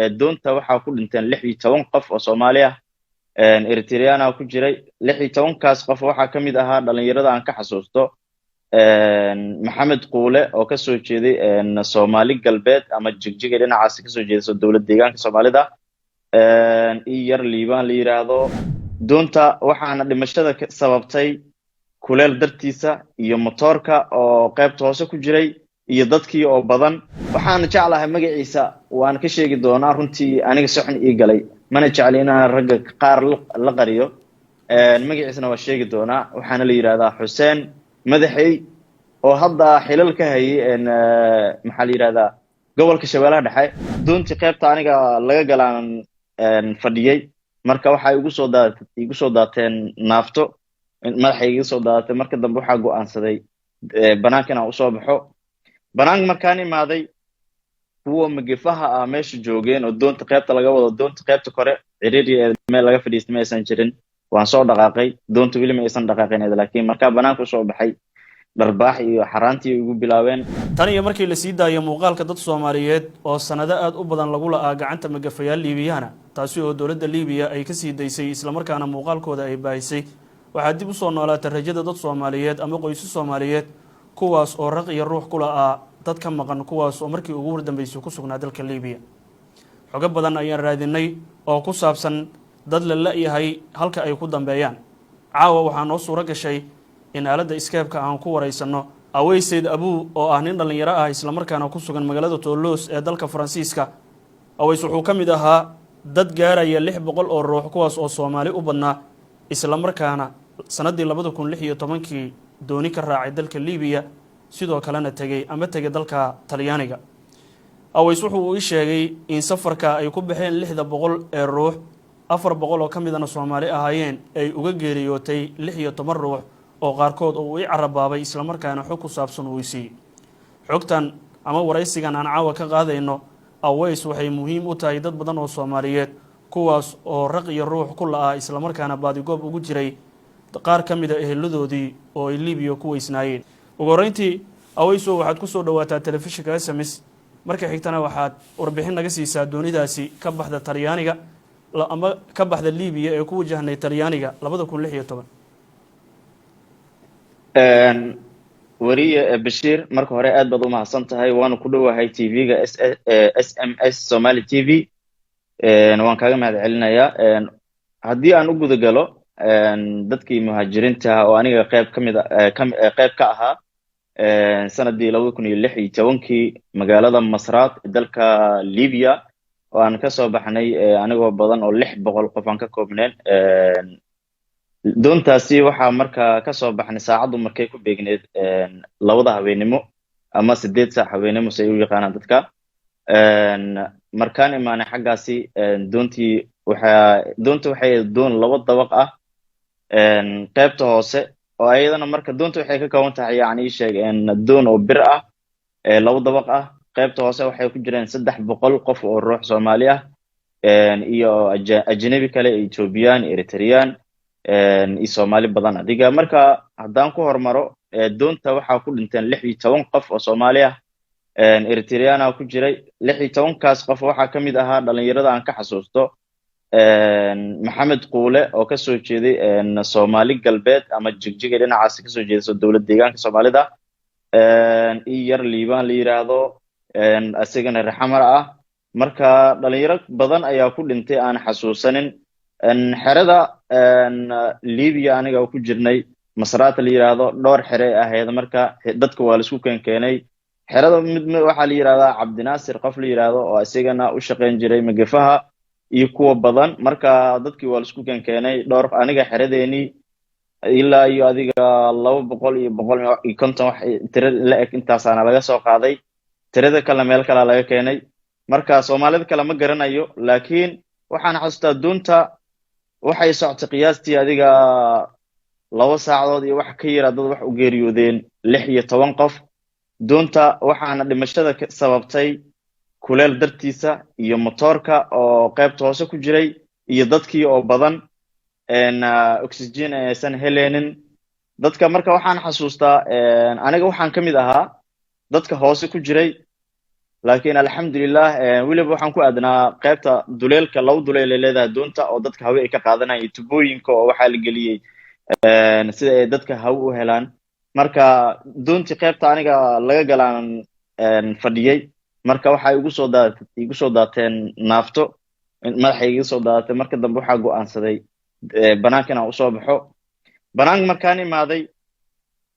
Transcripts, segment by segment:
Doonta waxaa ku dhinteen 16 qof oo Soomaali ah, Eritreana ku jiray. 16-kaas qof waxaa ka mid ahaa dhalinyarada aan ka xasuusto Maxamed Quule oo kasoo jeeday Soomaali Galbeed ama Jigjiga dhinacaasi kasoo jeedayso dowlad deegaanka Soomaalida, iyo yar Liibaan la yidhaahdo. Doonta waxaana dhimashada sababtay kuleel dartiisa iyo motoorka oo qaybta hoose ku jiray iyo dadkii oo badan. Waxaana jeclahay magaciisa waan ka sheegi doonaa. Runtii aniga si xun ii galay, mana jecli inaan ragga qaar la qariyo. Magaciisana waa sheegi doonaa. Waxaana la yidhahdaa Xuseen Madaxey oo hadda xilal ka hayay, maxaa la yidhahdaa, gobolka Shabeellaha Dhexe. Doontii qaybta aniga laga galaan fadhiyey, marka waxay igu soo daateen naafto, madaxay iga soo daadatay. Marka dambe waxaa go'aansaday banaanka inaan usoo baxo. Banaanka markaan imaaday, kuwa magifaha ah meesha joogeen oo doonta qaybta laga wado, doonta qaybta kore ciriiri meel laga fadhiistay ma aysan jirin. Waan soo dhaqaaqay, doonta weli ma aysan dhaqaaqin, laakiin markaa banaanka usoo baxay, dharbaax iyo xaraantii igu bilaabeen. Tan iyo markii la sii daayay muuqaalka dad Soomaaliyeed oo sanado aada u badan lagu la'aa gacanta magafayaal Liibiyahana, taasi oo dowladda Liibiya ay kasii daysay islamarkaana muuqaalkooda ay baahisay, waxaa dib usoo noolaatay rajada dad Soomaaliyeed ama qoysas Soomaaliyeed, kuwaas oo raq iyo ruux ku la'aa dad ka maqan, kuwaas oo markii ugu wardambeysay ku sugnaa dalka Liibiya. Xogo badan ayaan raadinay oo ku saabsan dad la la-yahay halka ay ku dambeeyaan. Caawa waxaa noo suuro gashay in aaladda Skype-ka aan ku waraysanno Aweyseyd Abuu oo ah nin dhallinyaro ah islamarkaana ku sugan magaalada Toulouse ee dalka Faransiiska. Aweys wuxuu ka mid ahaa dad gaaraya 600 oo ruux, kuwaas oo Soomaali u badnaa, islamarkaana sannaddii 2016-kii dooni ka raacay dalka Liibiya, sidoo kalena tegey ama tegay dalka Talyaaniga. Aweys wuxuu ii sheegay in safarka ay ku baxeen 600 ee ruux, 400 oo ka midana Soomaali ahaayeen, ay uga geeriyootay 16 ruux oo qaarkood uu ii carabaabay, islamarkaana xog ku saabsan uu isiiyey. Xogtan ama waraysigan aan caawa ka qaadayno Aweys waxay muhiim u tahay dad badan oo Soomaaliyeed, kuwaas oo raq iyo ruux ku la'aa, islamarkaana baadigoob ugu jiray qaar ka mida eheladoodii oo ay Libiya ku weysnaayeen. Ugu horreyntii, Aweyso, waxaad ku soo dhawaataa telefishinka SMS. Marka xigtana waxaad warbixin naga siisaa doonidaasi ka baxda Talyaaniga ama ka baxda Libiya ee ku wajahnay Talyaaniga 2016. Weriye Bashiir, marka hore aad baad u mahadsan tahay, waanu ku dhowahay TV-ga SMS Somali TV, waan kaaga mahad celinayaa. Haddii aan u guda galo dadkii muhaajiriinta oo aniga qayb ka mid qayb ka ahaa sanadii 2016-kii magaalada Masraat dalka Libya oo aan kasoo baxnay anigoo badan oo 600 qof aan ka koobneen. Doontaasi waxaa markaa kasoo baxnay saacaddu markay ku beegneed 2da habeenimo ama 8 saac habeenimo si ay u yaqaanaan dadka. Markaan imaanay xaggaasi, doontii waxaa doonta waxay doon laba dabaq ah, qaybta hoose oo ayadana marka doonta waxay ka kooban tahay, yani ii sheeg, doon oo bir ah, laba dabaq ah. Qaybta hoose waxay ku jireen 300 qof oo ruux Soomaali ah iyo ajnabi kale, Ethiopian, Eritrean iyo Soomaali badan. Adiga marka haddaan ku hormaro, doonta waxaa ku dhinteen 16 qof oo Soomaali ah, Eritreana ku jiray. 16-kaas qof waxaa ka mid ahaa dhalinyarada aan ka xasuusto Maxamed Quule oo kasoo jeeday Soomaali Galbeed ama Jigjiga dhinacaasi kasoo jeedayso dowlad deegaanka Soomaalida, iyo yar Liibaan la yidhaahdo, isagana Rexamar ah. Marka dhalinyaro badan ayaa ku dhintay aan xasuusanin. Xerada Libiya aniga ku jirnay, Masraata la yidhaahdo, dhowr xere ahayd. Marka dadka waa laisku keenkeenay xerada. Mid waxaa la yidhahdaa Cabdinaasir, qof la yidhaahdo oo isagana u shaqayn jiray magafaha iyo kuwa badan. Marka dadkii waa laisku keenkeenay dhowr. Aniga xeradeenii ilaa iyo adiga 200 iyo 150 wax tira la eg intaasaana laga soo qaaday. Tirada kale meel kalea laga keenay. Marka Soomaalida kale ma garanayo, laakiin waxaan xasuustaa doonta waxay socotay qiyaastii adiga 2 saacadood iyo wax ka yara, dad wax u geeriyoodeen 16 qof. Doonta waxaana dhimashada sababtay kuleel dartiisa iyo motoorka oo qaybta hoose ku jiray iyo dadkii oo badan, oxygen aysan heleynin dadka. Marka waxaan xasuustaa aniga waxaan ka mid ahaa dadka hoose ku jiray. Laakiin alxamdulilah, weliba waxaan ku aadnaa qaybta duleelka. Laba duleel ay leedahay doonta oo dadka hawe ay ka qaadanayaan, iyo tubooyinka oo waxaa la geliyey sida ay dadka hawe u helaan. Marka doontii qaybta aniga laga galaan fadhiyey. Marka waxay igu soo daateen naafto, madaxa iga soo daadatay. Marka dambe waxaa go'aansaday banaanka inaan usoo baxo. Banaanka markaan imaaday,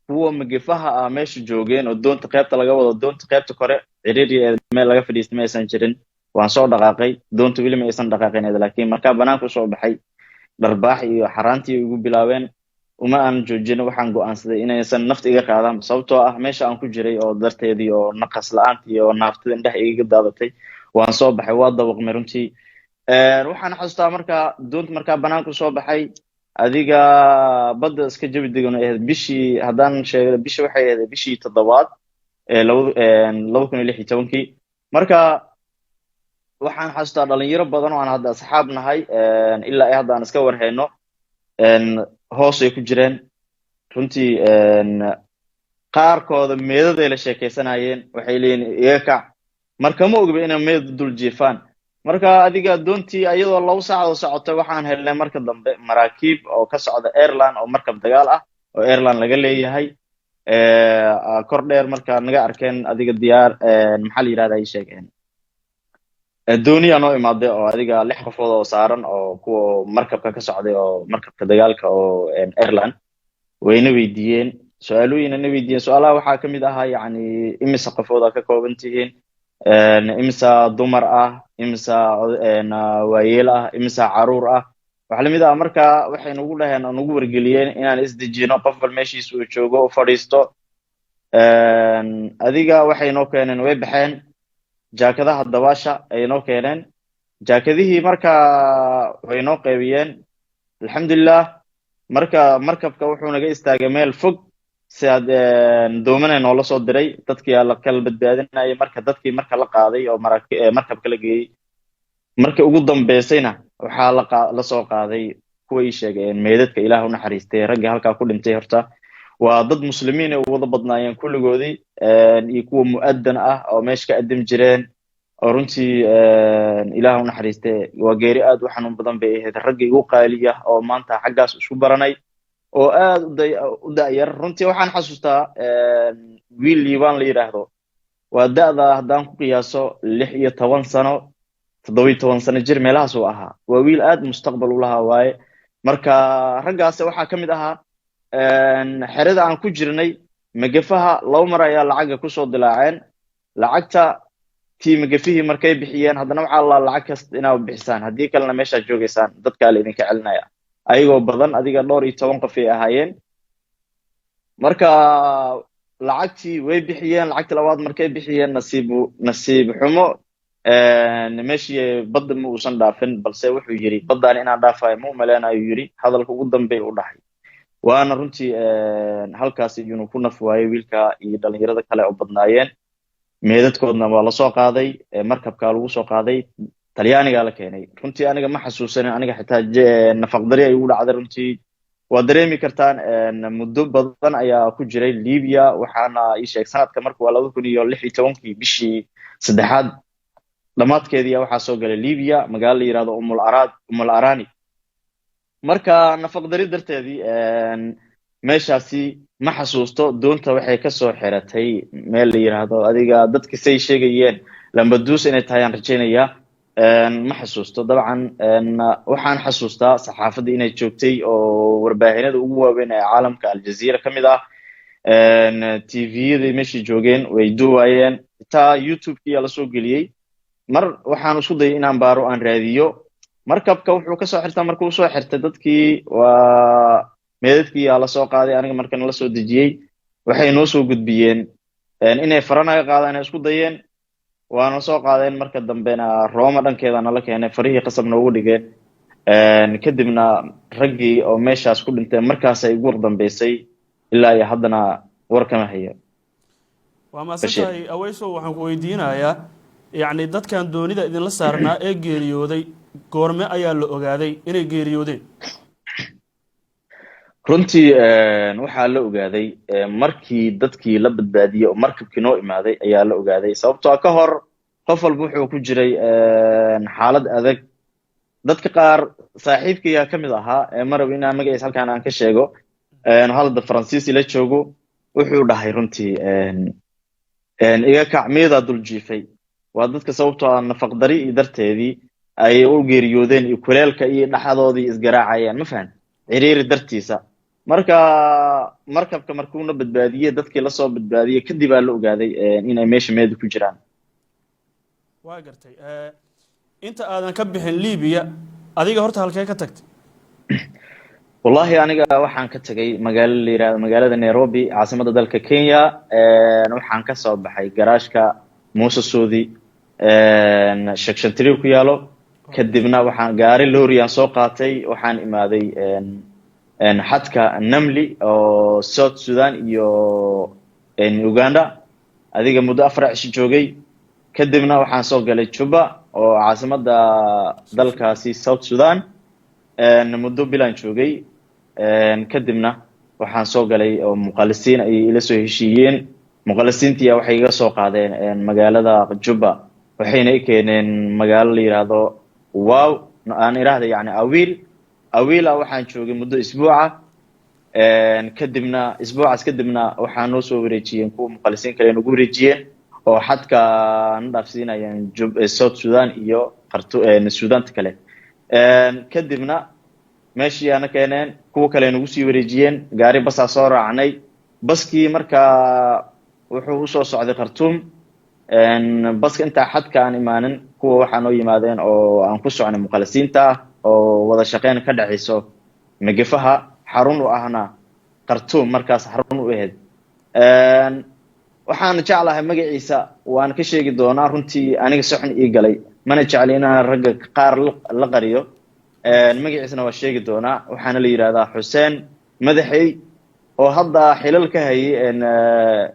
kuwa magifaha ah meesha joogeen oo doonta qaybta laga wado, doonta qaybta kore ciriiri meel laga fadhiistay ma aysan jirin. Waan soo dhaqaaqay, doonta weli ma aysan dhaqaaqin, laakiin markaa banaanka usoo baxay, dharbaax iyo xaraantii igu bilaabeen. Uma aan joojin, waxaan go'aansaday inaysan nafta iga qaadaan, sababtoo ah meesha aan ku jiray oo darteedii oo naqas la-aantii oo naaftada indhaha igaga daadatay. Waan soo baxay, waa dabaqmay runtii. Waxaan xasuustaa markaa doonta markaa banaanka usoo baxay, adiga badda iska jabi degan ay ahayd. Bishii haddaan sheego, bishii waxay ahayd bishii toddobaad ee 2016-kii. Marka waxaan xasuustaa dhalinyaro badan oo aan hadda asxaab nahay, ilaa ay hadda aan iska warhayno, hoos ay ku jireen. Runtii qaarkooda meedaday la sheekaysanayeen, waxay leeyihin "Iga kac." Marka ma ogba inay meed dul jiifaan. Marka adiga doontii ayadoo 2 saacadood socotay, waxaan helnay marka dambe maraakiib oo ka socda airline, oo markab dagaal ah oo airline laga leeyahay kor dheer. Marka naga arkeen adiga diyaar, maxaa la yirahda, ay sheegeen dooniyaa noo imaaday oo adiga lix qofood oo saaran, oo kuwa markabka ka socday, oo markabka dagaalka oo airline. Wayna weydiiyeen su-aalooyina na weydiiyeen. Su-aalaha waxaa ka mid ahaa, yacni, imise qofood aa ka kooban tihiin, imisa dumar ah, imisa waayeel ah, imisa caruur ah, waxa lamid ah. Marka waxay nagu dhaheen oo nagu wargeliyeen inaan isdejino, qof wal meeshiisa uu joogo u fadhiisto. Adiga waxay noo keeneen, way baxeen, jaakadaha dabaasha ayay noo keeneen. Jaakadihii marka way noo qaybiyeen, alxamdulilah. Marka markabka wuxuu naga istaagay meel fog, si aad doomana noola soo diray. Dadkii la kala badbaadinayay. Marka dadkii marka la qaaday oo markabka la geeyey, markii ugu dambeysayna waxaa la soo qaaday kuwa ii sheegeen meydadka. Ilaah u naxariistay raggii halkaa ku dhintay. Horta waa dad muslimiin ay u wada badnaayeen kulligoodii, iyo kuwa mu'adan ah oo meesha ka adim jireen, oo runtii Ilaah u naxariistay. Waa geeri aad u xanuun badan bay ahayd. Ragga igu qaaliya oo maanta xaggaas isku baranay oo aad u da'yar. Runtii waxaan xasuustaa wiil Liibaan la yidhaahdo, waa da'da haddaan ku qiyaaso 16 sano, 17 sano jir meelahaas uu ahaa. Waa wiil aad mustaqbal u lahaa waaye. Marka raggaas waxaa ka mid ahaa xerada aan ku jirnay magafaha laba mar ayaa lacaga kusoo dilaaceen. Lacagta tii magafihii markay bixiyeen, haddana waxaa la lacag kasta inaad bixisaan, haddii kalena meeshaad joogaysaan, dadkaa la idinka celinaya, ayagoo badan, adiga dhowr iyo toban qof ay ahaayeen. Marka lacagtii way bixiyeen. Lacagtii labaad markay bixiyeen, nasiib xumo, meeshii badda ma uusan dhaafin, balse wuxuu yidhi "Baddaan inaan dhaafayo ma umaleynayo," yidhi. Hadalka ugu dambeeya u dhahay waana runtii halkaas iyunu ku naf waayey wiilka iyo dhalinyarada kale oo badnaayeen. Meedadkoodna waa lasoo qaaday, markabkaa lagu soo qaaday, Talyaanigaa la keenay. Runtii aniga ma xasuusanin, aniga xitaa nafaqdari ay ugu dhacday. Runtii waa dareemi kartaan, muddo badan ayaa ku jiray Libya. Waxaana ii sheeg sanadka marka waa 2016-kii, bishii saddexaad dhammaadkeedii waxaa soo galay Libya, magaalo la yirahdo Umul Arad, Umul Arani. Marka nafaqdari darteedii meeshaasi ma xasuusto. Doonta waxay kasoo xiratay meel la yiraahdo, adiga dadki say sheegayeen, Lambadusa inay tahay aan rajaynayaa, ma xasuusto. Dabcan waxaan xasuustaa saxaafadda inay joogtay oo warbaahinada ugu waaweyn ee caalamka, Aljazeera ka mid ah, TV-yadii meeshay joogeen way duuwaayeen, xitaa YouTube-kiyaa lasoo geliyey. Mar waxaan isku dayay inaan baaro, aan raadiyo markabka wuxuu kasoo xirtaa. Marka uu soo xirtay, dadkii waa meedadkii yaa lasoo qaaday. Aniga marka nala soo dejiyey, waxay noo soo gudbiyeen inay faranaga qaadaan ay isku dayeen, waana soo qaadeen. Marka dambena Roma dhankeeda nala keenay, farihii qasab noogu dhigeen. Kadibna raggii oo meeshaas ku dhinteen markaasay ugu war dambeysay, ilaa iyo haddana war kama hayo. Waa mahadsan tahay, Aweyso. Waxaan ku weydiinayaa, yacni, dadkan doonida idinla saarnaa ee geeriyooday, goorme ayaa la ogaaday inay geeriyoodeen? Runtii waxaa la ogaaday markii dadkii la badbaadiyey oo markabkii noo imaaday ayaa la ogaaday, sababtoo ka hor Qof walba wuxuu ku jiray xaalad adag. Dadka qaar saaxiibkaygaa ka mid ahaa ee marab inaan magaciisa halkaan aan ka sheego, hadda Faransiis ila joogo, wuxuu dhahay runtii iga kac, miyadaa dul jiifay. Waa dadka sababtoo ah nafaqdari iyo darteedii ay u geeriyoodeen iyo kuleelka iyo dhaxadoodii isgaraacayaan, ma fahan, ciriiri dartiisa. Marka markabka markuuna badbaadiyey, dadkii lasoo badbaadiyey kadib aa la ogaaday inay meesha meeda ku jiraan. Waa gartay. Inta aadan ka bixin Libiya, adiga horta halkee ka tagtay? Wallahi aniga waxaan ka tagay magaalo la yihahdo magaalada Nairobi, caasimadda dalka Kenya. Waxaan ka soo baxay garaashka Muuse Suudi, Section 3 ku yaalo. Kadibna waxaan gaari lorry aan soo qaatay, waxaan imaaday xadka Namli oo South Sudan iyo Uganda. Adiga muddo 4 cisho joogay, kadibna waxaan soo galay Juba oo caasimadda dalkaasi South Sudan. Muddo bilaan joogay, kadibna waxaan soo galay oo muqalisiin ayay ila soo heshiiyeen. Muqalisiintiya waxay iga soo qaadeen magaalada Juba, waxayna i keeneen magaalo la yidhaahdo Wow, aan idhaahda yani Awiil. Awiila waxaan joogay muddo isbuuca. Kadibna isbuucaas kadibna waxaa noo soo wareejiyeen kuwa muqalisiin kale nagu wareejiyeen oo xadka na dhaafsiinayaan South Sudan iyo Suudanta kale. Kadibna meeshii ana keeneen, kuwa kale nagu sii wareejiyeen. Gaari basaa soo raacnay. Baskii markaa wuxuu usoo socday Khartuum. Baska intaa xadka aan imaanin, kuwa waxaa noo yimaadeen oo aan ku socnay muqalisiinta ah oo wada shaqeyn ka dhexayso megefaha, xarun u ahna Khartuum markaas xarun u ahayd. Waxaan jeclahay magaciisa waan ka sheegi doonaa. Runtii aniga si xun ii galay, mana jecli inaan ragga qaar la qariyo. Magaciisana waa sheegi doonaa. Waxaana la yidhahdaa Xuseen Madaxey, oo hadda xilal ka hayay,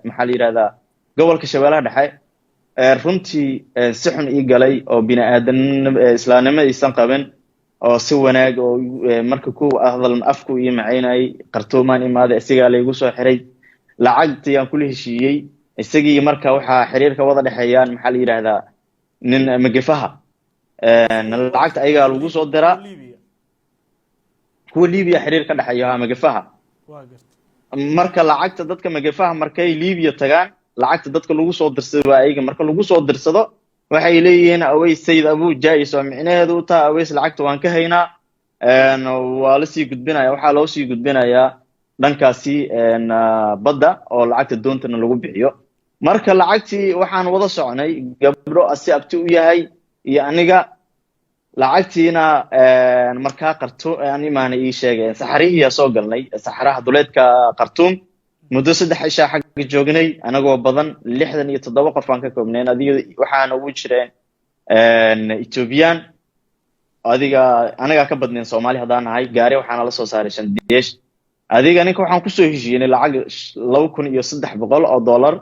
maxaa la yidhahdaa, gobolka Shabeellaha Dhexe. Runtii si xun ii galay oo bini aadan islaamnimo aysan qabin oo si wanaag oo marka ku hadal afku ii macaynayay. Khartuumaan imaaday, isagaa laygu soo xiray, lacagtii aan kula heshiiyey isagii. Marka waxaa xiriirka wada dhexeeyaan, maxaa la yidhahdaa, nin magefaha lacagta ayagaa lagu soo diraa, kuwa Libiya xiriir ka dhexeeya ha magefaha. Marka lacagta dadka magefaha markay Libiya tagaan, lacagta dadka lagu soo dirsado waa ayaga. Marka lagu soo dirsado waxay leeyihiin "Aweys Sayid Abu Jais", oo micnaheedu u tahay Aweys lacagta waan ka haynaa. Waa lasii gudbinaya, waxaa loo sii gudbinayaa dhankaasi badda oo lacagta doontana lagu bixiyo. Marka lacagtii waxaan wada socnay gabdho asi abti u yahay iyo aniga. Lacagtiina markaa Khartuum aan imaanay, ii sheegeen, saxarihiyaa soo galnay, saxaraha duleedka Khartuum. Muddo 3 cishaa xagga joognay anagoo badan, 67 qof aan ka koobnayn. Adiga waxaana ugu jireen Ethiopian, adiga anagaa ka badnayn Soomaali haddaan nahay. Gaari waxaana la soo saaray shandiyeesh. Adiga ninka waxaan kusoo heshiinay lacag $2,300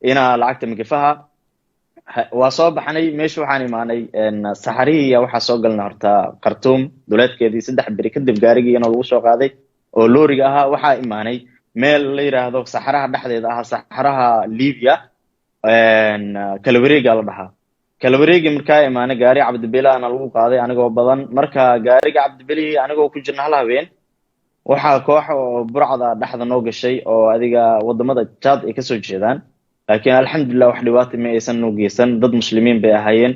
inaa lacagta migafaha. Waa soo baxnay meesha, waxaan imaanay saxarihii. Waxaa soo galnay horta Khartuum duleedkeedii. 3 beri kadib gaarigiina lagu soo qaaday oo looriga ahaa, waxaa imaanay meel la yidhaahdo saxaraha dhexdeeda ah, saxaraha Libya, kala wareega la dhahaa. Kala wareegi markaa imaanay, gaari Cabdibilaana lagu qaaday anigoo badan. Marka gaariga Cabdibilihii anigoo ku jirna, hal habeen waxaa koox oo burcada dhexda noo gashay oo adiga wadamada Jaad ay kasoo jeedaan. Laakiin alxamdulilah wax dhibaata ma aysan noo geysan, dad muslimiin bay ahaayeen.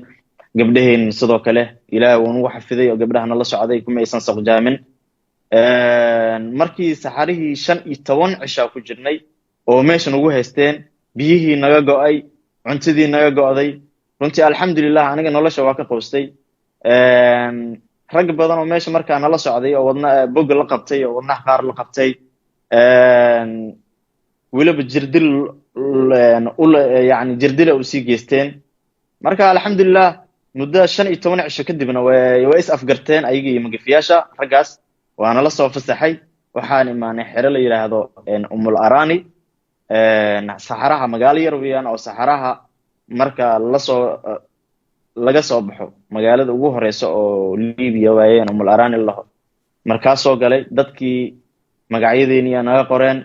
Gabdhaheen sidoo kale Ilaahay wuu nagu xafiday oo gabdhahana la socday kuma aysan saqjaamin. Markii saxarihii 15 cishaa ku jirnay oo meesha nagu haysteen, biyihii naga go'ay, cuntadii naga go'day, runtii alxamdulilah aniga nolosha waa ka qoostay. Rag badan oo meesha markaa nala socday oo wadna boga la qabtay oo wadnaha qaar la qabtay, weliba jirdil, yani jirdila u sii geysteen. Marka alxamdulilah muddo 15 cisho kadibna way is afgarteen ayaga iyo magafiyaasha raggaas, waana la soo fasaxay. Waxaan imaanay xero la yidhaahdo Umul Arani, saxaraha, magaalo yar weeyaan oo saxaraha marka lasoo laga soo baxo magaalada ugu horeysa oo Libiya waayeen, Umul Arani laho. Markaa soo galay, dadkii magacyadeeni naga qoreen,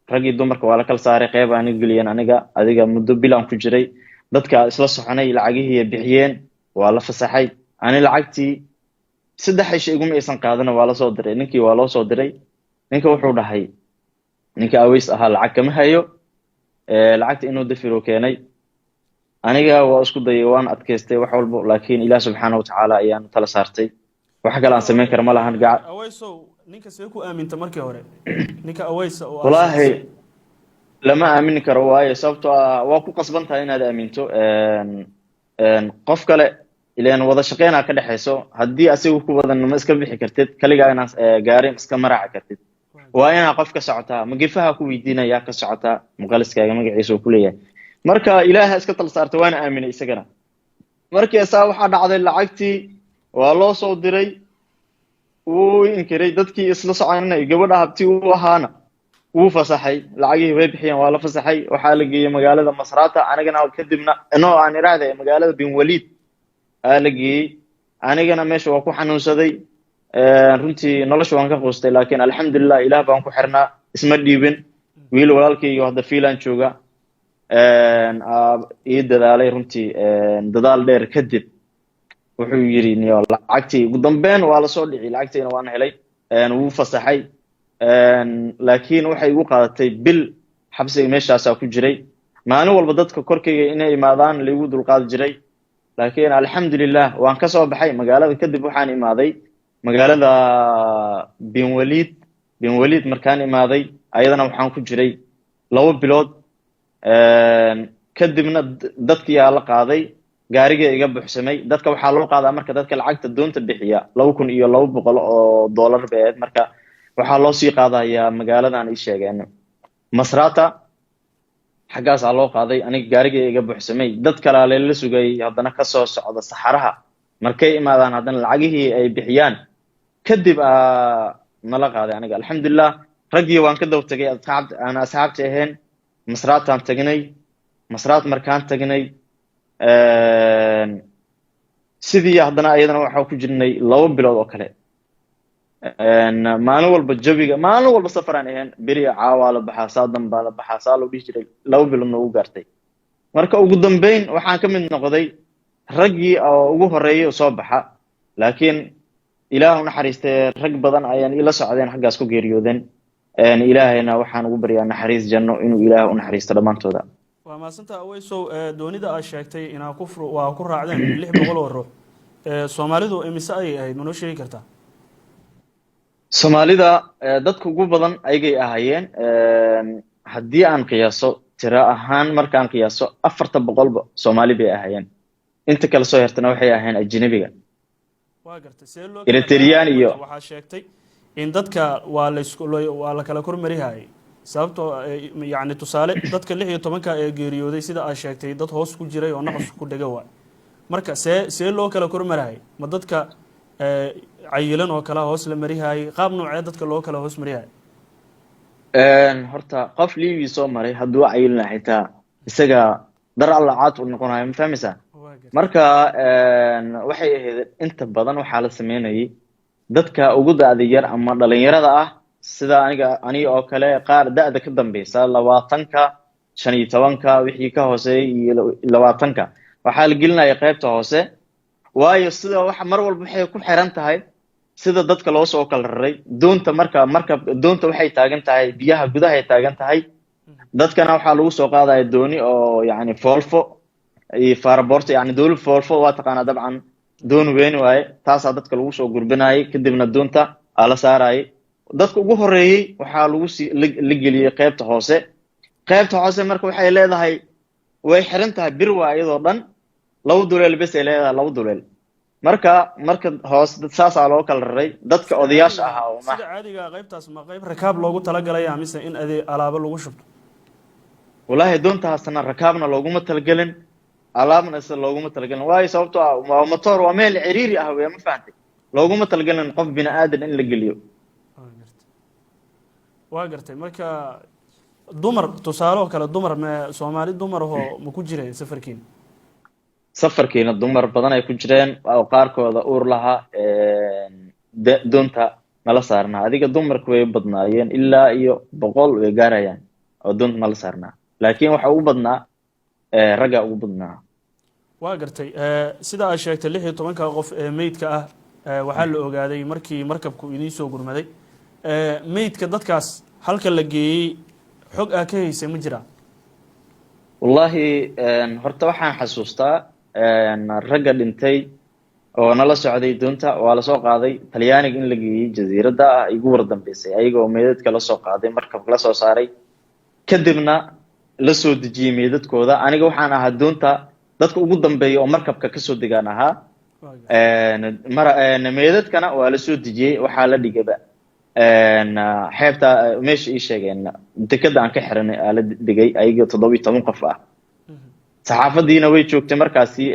raggii dumarka waa la kala saaray, qeyb aaniga geliyeen aniga. Adiga muddo bilaan ku jiray. Dadka isla soconay lacagihii bixiyeen, waa la fasaxay. Ani lacagtii 3 cisho iguma aysan qaadana, waa lasoo diray ninkii, waa loo soo diray. Ninka wuxuu dhahay, ninka Aweys ahaa, lacag kama hayo. Lacagta inuu dafiro keenay. Aniga waa isku dayay, waan adkaystay wax walbo, laakiin Ilaah subxaana watacaala ayaan tala saartay. Wax kale aan samayn kara ma lahan. Aweysow, ninka see ku aaminta markii hore, ninka Aweysa oo? Wallaahi lama aamini karo, waayo sababtoo ah waa ku qasban tahay inaad aaminto qof kale, ileen wada shaqeynaa ka dhexayso. Haddii asiga ku wadan, ma iska bixi kartid kaligaa, inaad gaari iska maraaci kartid. Waa inaa qof ka socotaa, magifaha ku weydiinaya ka socotaa, muqaliskaaga magaciisa uu kuleeyahay. Marka Ilaaha iska tal saartay, waana aaminay isagana. Markaasaa waxaa dhacday, lacagtii waa loo soo diray, wuu inkiray. Dadkii isla soconay, gabadha habti uu ahaana wuu fasaxay, lacagihii way bixiyeen, waa la fasaxay. Waxaa la geeyey magaalada Masrata, anigana kadibna no aan iraahday magaalada Bin Waliid aa la geeyey. Anigana meesha waa ku xanuunsaday runtii, nolosha waan ka quustay, laakiin alxamdulilah, Ilaah baan ku xirnaa, isma dhiibin. Wiil walaalkayga hadda Fiinland jooga ii dadaalay runtii. Dadaal dheer kadib wuxuu yidhi, niyo lacagtii ugu dambeyn waa lasoo dhici, lacagtiina waan helay, wuu fasaxay. Laakiin waxay igu qaadatay bil xabsiga meeshaasaa ku jiray. Maalin walba dadka korkayga inay imaadaan laigu dulqaadi jiray, laakiin alxamdulilah, waan ka soo baxay magaalada. Kadib waxaan imaaday magaalada Bin Waliid. Bin Waliid markaan imaaday, ayadana waxaan ku jiray 2 bilood. Kadibna dadkiyaa la qaaday, gaarigii iga buuxsamay. Dadka waxaa loo qaadaa marka dadka lacagta doonta bixiya, $2,200 bay ahayd. Marka waxaa loo sii qaadayaa magaaladan ii sheegeen Masrata, xaggaasaa loo qaaday. Aniga gaarigii iga buuxsamay, dad kalaa lela sugayay haddana kasoo socda saxaraha. Markay imaadaan haddana lacagihii ay bixiyaan kadib aa nala qaaday. Aniga alxamdulilah, raggii waan ka daba tegay asxaab aan asxaabta ahayn. Masraataan tagnay. Masraat markaan tagnay, sidii haddana ayadana waxaa ku jirnay 2 bilood oo kale. Maalin walba jawiga, maalin walba safaraan ahayn, beri caawaa la baxaa, saa danbaa la baxaa, saa loo dhihi jiray. 2 biloodna ugu gaartay. Marka ugu dambeyn waxaan ka mid noqday raggii oo ugu horeeyay oo soo baxa, laakiin Ilaah u naxariistay, rag badan ayaan ila socdeen xaggaas ku geeriyoodeen. Ilaahayna waxaan ugu baryaa naxariis janno inuu Ilaah u naxariisto dhammaantooda. Waa mahadsanta, Aweysow. Doonida aad sheegtay inaa ku waa ku raacdeen 600 oo ruux, Soomaalidu imise ayay ahayd? Ma noo sheegi kartaa? Soomaalida dadka ugu badan ayagay ahaayeen. Haddii aan qiyaaso tiro ahaan, markaan qiyaaso, 400-ba Soomaali bay ahaayeen. Inta kale soo hertana waxay ahaayeen ajnabiga. Waa gartay. See loo Eritrean iyo Waxaa sheegtay in dadka waa laysku waa la kala kormarihayay, sababtoo yacni tusaale dadka 16-ka ee geeriyooday, sida aad sheegtay, dad hoos ku jiray oo naqas ku dhega waay. Marka see loo kala kormarahayay? Ma dadka cayilan oo kale hoos la marihayay? Qaab noocee dadka loo kala hoos marihayay? Horta qof Libiya soo maray hadduu cayilna xitaa, isaga dar alla caad u noqonayo, ma fahmaysaa? Marka waxay ahayd inta badan waxaa la sameynayay dadka ugu da'da yar ama dhalinyarada ah, sida aniga oo kale, qaar da'da ka dambeysa 20-ka, 15-ka, wixii ka hooseeyay iyo 20-ka waxaa la gelinaya qaybta hoose. Waayo sida waxa mar walba waxay ku xiran tahay sida dadka loo soo kala raray doonta. Marka doonta waxay taagan tahay biyaha gudahay taagan tahay, dadkana waxaa lagu soo qaadaya dooni oo yani foolfo iyo faaraboorto, yani dooni foolfo waa taqaanaa dabcan, doon weyn waaye. Taasaa dadka lagu soo gurbinayay, kadibna doonta aa la saarayay. Dadka ugu horeeyey waxaa lagu sii la geliyey qaybta hoose. Qaybta hoose marka waxay leedahay, way xiran tahay, bir waa iyadoo dhan, laba duleel bes ay leedahay, laba duleel. Marka hoose saasaa loo kala raray dadka odayaasha ahaa oo Sida caadiga qaybtaas ma qayb rakaab loogu talagalaya mise in adee alaabo lagu shubto? Wallaahi doontaasna rakaabna looguma talagelin, alaabna isla looguma talagelin. Waayo sababtoo ah waa motor, waa meel ciriiri ah wey, ma fahantay? Looguma talagelin qof bini aadan in la geliyo. Waa gartay. Marka dumar, tusaale oo kale, dumar me Soomaali dumar ahoo ma ku jireen safarkiina? Safarkiina dumar badan ay ku jireen oo qaarkooda uur lahaa doonta nala saarnaa. Adiga dumarku way badnaayeen, ilaa iyo 100 way gaarayaan oo doonta nala saarnaa, laakiin waxa ugu badnaa Ragga ugu badnaa. Waa gartay. Sida aad sheegtay, 16-ka qof ee meydka ah waxaa la ogaaday markii markabku idiin soo gurmaday. Meydka dadkaas halka la geeyey xog ah ka haysay ma jiraa? Wallahi, horta waxaan xasuustaa ragga dhintay oo nala socday doonta waa lasoo qaaday, Talyaaniga in la geeyey jasiiradda ah igu war dambeysay, ayaga oo meydadka lasoo qaaday, markabka lasoo saaray, kadibna la soo dejiyey meydadkooda. Aniga waxaan ahaa doonta dadka ugu dambeeya oo markabka kasoo degaan ahaa. Meydadkana waa lasoo dejiyey, waxaa la dhigaba xeebta meesha ii sheegeen, dekada aan ka xiranay aa la dhigay, ayaga 17 qof ah. Saxaafadiina way joogtay markaasi.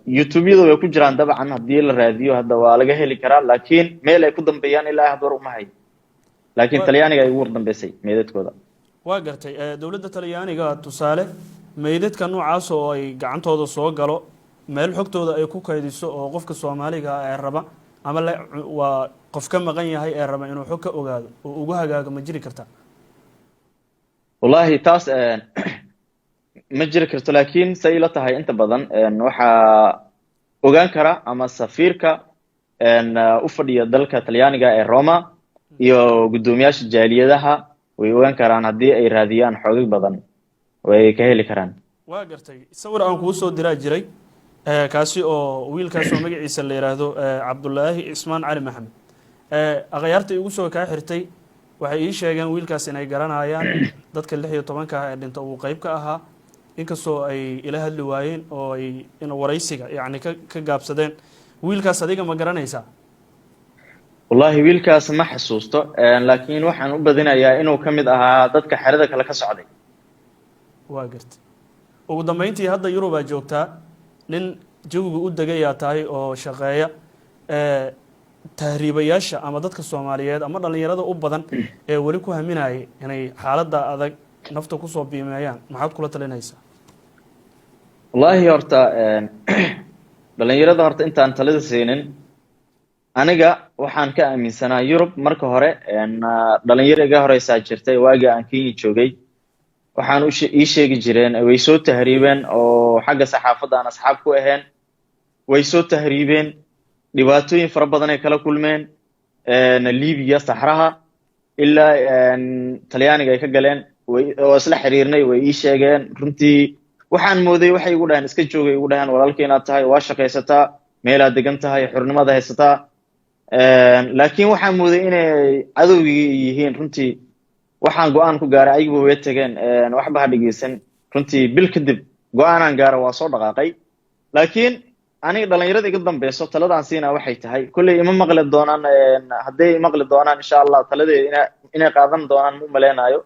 YouTube-yada way ku jiraan dabcan, haddii la raadiyo hadda waa laga heli karaa, laakiin meel ay ku dambeeyaan ilaa hadda war uma hayo, laakiin Talyaaniga ay ugu war dambeysay meydadkooda. Waa gartay. Dowladda Talyaaniga, tusaale, meydadka noocaas oo ay gacantooda soo galo, meel xogtooda ay ku kaydiso oo qofka Soomaaliga ee raba ama le waa qof ka maqan yahay ee raba inuu xog ka ogaado oo ugu hagaago, ma jiri karta? Wallahi, taas ma jiri karto, laakiin say ila tahay inta badan waxaa ogaan kara ama safiirka u fadhiya dalka Talyaaniga ee Roma iyo guddoomiyaasha jaaliyadaha way ogaan karaan. Haddii ay raadiyaan xoogag badan, way ka heli karaan. Waa gartay. Sawir aan kuu soo diraa jiray, kaasi oo wiilkaas oo magaciisa la yidhaahdo Cabdulaahi Cismaan Cali Maxamed. Akhyaarta igu soo kaa xirtay waxay ii sheegeen wiilkaas inay garanayaan, dadka 16-ka ah ee dhinta uu qeyb ka ahaa, inkastoo ay ila hadli waayeen oo ay in waraysiga yacni ka gaabsadeen. Wiilkaas adiga ma garanaysaa? Wallahi, wiilkaas ma xasuusto, laakiin waxaan u badinayaa inuu ka mid ahaa dadka xerada kale ka socday. Waa gartay. Ugu dambeyntii, hadda Yurubaa joogtaa, nin jawiga u degayaa tahay oo shaqeeya. Tahriibayaasha ama dadka Soomaaliyeed ama dhallinyarada u badan ee weli ku haminayay inay xaaladda adag nafta kusoo biimeeyaan, maxaad kula talinaysaa? Wallahi, horta dhalinyarada, horta intaan talada siinin, aniga waxaan ka aaminsanaa Yurub marka hore. Dhalinyaro iga horeysaa jirtay waagii aan Kenya joogay, waxaan ii sheegi jireen way soo tahriibeen oo xagga saxaafadda aan asxaab ku ahayn, way soo tahriibeen, dhibaatooyin fara badan ay kala kulmeen Libiya, saxraha ilaa Talyaaniga ay ka galeen. Way oo isla xiriirnay, way ii sheegeen. Runtii waxaan mooday, waxay igu dhaheen iska joogay, igu dhaheen walaalkii inaad tahay, waa shaqaysataa, meelaad degan tahay, xurnimada haysataa, laakiin waxaan mooday inay cadowgii yihiin. Runtii waxaan go-aan ku gaaray, ayaguba way tageen, waxba ha dhegeysan. Runtii bil kadib go-aanaan gaara, waa soo dhaqaaqay. Laakiin aniga dhalinyarada iga dambeyso taladaan siinaa waxay tahay, kolley ima maqli doonaan, hadday imaqli doonaan insha Allah taladeeda inay qaadan doonaan ma umaleynayo,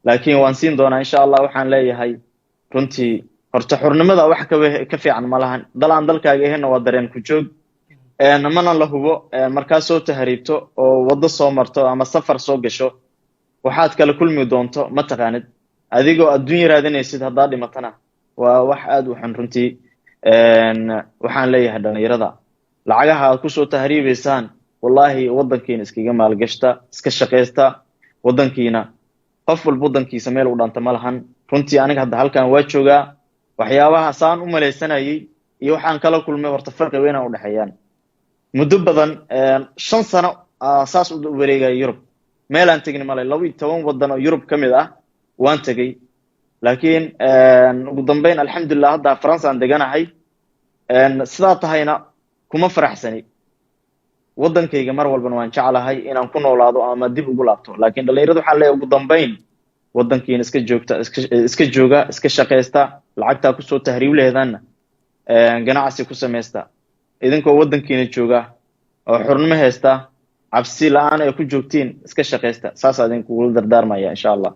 laakiin waan siin doonaa insha Allah. Waxaan leeyahay runtii, horta xurnimada wax ka fiican ma lahan. Dal aan dalkaaga ahaynna waa dareen ku joog, mana la hubo markaa soo tahriibto oo waddo soo marto ama safar soo gasho waxaad kala kulmi doonto ma taqaanid. Adigoo adduunya raadinaysid haddaad dhimatana waa wax aad u xun runtii. Waxaan leeyahay dhalinyarada, lacagaha aad kusoo tahriibaysaan, wallahi waddankiina iskaga maalgashta, iska shaqaysta waddankiina. Qof walba waddankiisa meel u dhanta ma lahan. Runtii aniga hadda halkan waa joogaa, waxyaabaha saan u malaysanayay iyo waxaan kala kulmay horta farqi weynaa u dhexeeyaan. Muddo badan, 5 sano saas u wareegaya Yurub, meelaan tegin male. 12 waddan oo Yurub ka mid ah waan tegey, laakiin ugu dambeyn alxamdulilah hadda Faransa aan deganahay. Sidaa tahayna kuma faraxsani waddankayga, mar walbana waan jeclahay inaan ku noolaado ama dib ugu laabto. Laakiin dhalinyarada waxaan leeyahay, ugu dambeyn waddankiina iska joogta, iska jooga, iska shaqaysta, lacagtaa kusoo tahriib lehedaanna ganacsi ku samaysta, idinkoo waddankiina jooga oo xurnimo haysta, cabsi la-aan ay ku joogtiin, iska shaqaysta. Saasaa idinkugula dardaarmaya insha Allah.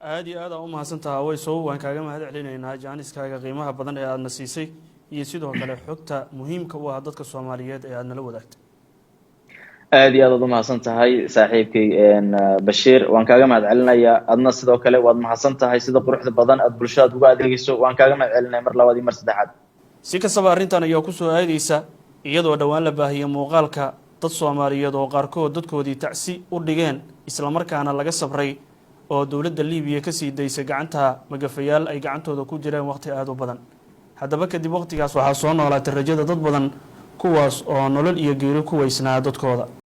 Aada iyo aad aa u mahadsantaha, Aweysow. Waan kaaga mahad celinaynaa jaaniskaaga qiimaha badan ee aadna siisay iyo sidoo kale xogta muhiimka u ah dadka Soomaaliyeed ee aad nala wadaagtay. Aad iyo aad aad u mahadsan tahay, saaxiibkay Bashiir. Waan kaaga mahad celinayaa. Adna sidoo kale waad mahadsan tahay sida quruxda badan aad bulshadaad uga adeegeyso. Waan kaaga mahad celinaya mar labaad iyo mar saddexaad. Si kastaba, arrintan ayaa kusoo aadeysa iyadoo dhowaan la baahiyey muuqaalka dad Soomaaliyeed oo qaarkood dadkoodii tacsi u dhigeen, islamarkaana laga sabray oo oo dowladda Liibiya kasii daysay gacanta magafayaal ay gacantooda ku jireen waqti aada u badan. Haddaba kadib waqtigaas waxaa soo noolaatay rajada dad badan, kuwaas oo nolol iyo geeri ku weysnaa dadkooda.